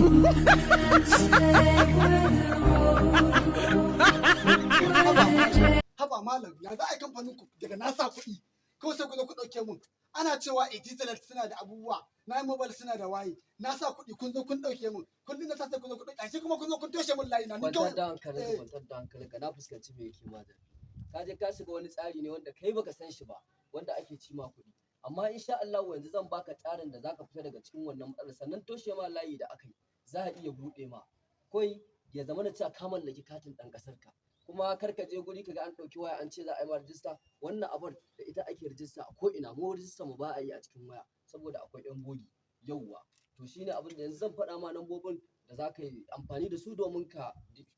Haba malam, haba malam, ya za a yi kamfanin ku daga na sa kuɗi kawai sai ku zo ku ɗauke mun? Ana cewa Etisalat suna da abubuwa, Nine Mobile suna da waye. Na sa kuɗi, kun zo kun ɗauke mun. Kullum na sa, sai ku zo ku ɗauke, ashe kuma kun zo kun toshe mun layi na ni. Kwantar Kawai da hankalinka. Eh. Kwantar da hankalinka, na fuskanci me yake ma zafi. Ka je ka shiga wani tsari ne wanda kai baka san shi ba, wanda ake ci ma kuɗi. Amma insha Allah yanzu zan baka tsarin da zaka fita daga cikin wannan matsalar. Sannan toshe ma layi da aka yi, za a iya buɗe ma. Kawai ya zama na cewa ka mallaki katin ɗan ƙasar ka. Kuma kar ka je guri kaga an ɗauki waya an ce za a yi ma rijista. Wannan abar da ita ake rijista a ko ina. Mu rijista mu ba a yi a cikin waya saboda akwai ƴan bogi. Yauwa, to shine abin da yanzu zan faɗa ma, lambobin da za ka yi amfani da su domin ka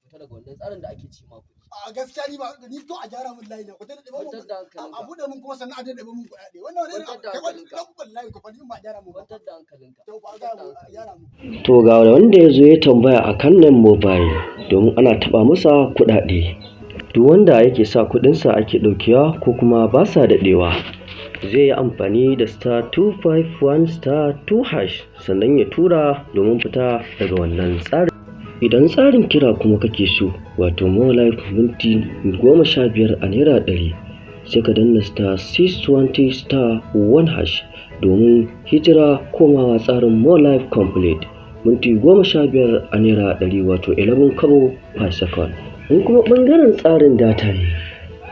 fita daga wannan tsarin da ake ci ma kuɗi. A gaskiya ni ba ni to, a gyara mun layi na, ku daina ɗiba mun. Kwantar da hankalinka. A buɗe mun kuma, sannan a daina ɗiba mun kuɗaɗe. Wannan wani irin Kwantar da kai wani hankalinka. ɗan layi ku fa, ni ba a gyara mun ba. Kwantar da hankalinka. To ba a Kwantar gyara da mun, a hankalinka. gyara mun. To, ga wanda ya zo ya tambaya a kan Nine Mobile domin ana taɓa masa kuɗaɗe. Duk wanda yake sa kuɗinsa ake ɗaukewa ko kuma ba sa daɗewa, zai yi amfani da *251*2# sannan ya tura domin fita daga wannan tsarin. Idan tsarin kira kuma kake so, wato Molife minti 15 a ₦100, sai ka danna *620*1# domin hijira komawa tsarin Molife Complete minti 15 a ₦100, wato 11 kobo per second. In kuma ɓangaren tsarin data ne,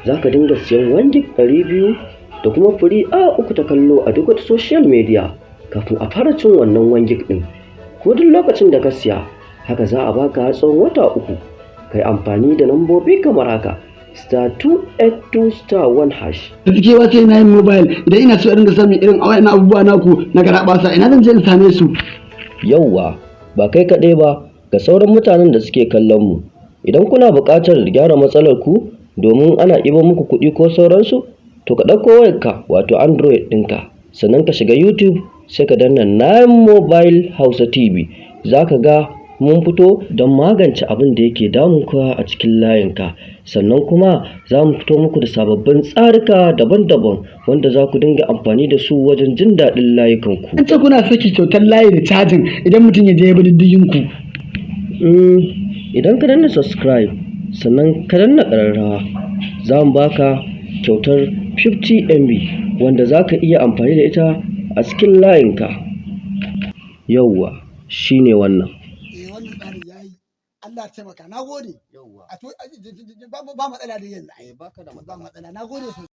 za ka dinga siyan 1 gig 200 da kuma free awa 3 ta kallo a duk wata social media kafin a fara cin wannan 1 gig ɗin. Ko duk lokacin da ka siya, haka za a baka har tsawon wata 3. Ka yi amfani da lambobi kamar haka: *282*1#. Da suke ba sai Nine Mobile. Idan ina so in dinga samun irin wayannan abubuwa naku na garaɓasa, ina zan je in same su? Yauwa, ba kai kaɗai ba, ga sauran mutanen da suke kallon mu. Idan kuna buƙatar gyara matsalar ku domin ana ɗiban muku kuɗi ko sauransu, to ka ɗauko wayarka, wato Android ɗinka, sannan ka shiga YouTube, sai ka danna Nine Mobile Hausa TV. Za ka ga mun fito don magance abin da yake damunka a cikin layinka. Sannan kuma za mu fito muku da sababbin tsarika daban-daban wanda za ku dinga amfani da su wajen jin daɗin layukanku. An ce kuna saki kyautar layi da cajin idan mutum ya je ya bi diddigin ku. Idan ka danna subscribe sannan ka danna ƙararrawa, za mu baka kyautar 50 MB wanda za ka iya amfani da ita a cikin layinka. Yauwa, shine wannan. Eh, wannan tsarin yayi. Allah ya taimaka, na gode. Yauwa. A to ba matsala da yanzu ai. Eh, baka da Ba matsala. matsala, na gode sosai.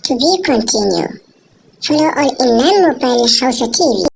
To be continue. Follow on in Nine Mobile Hausa TV.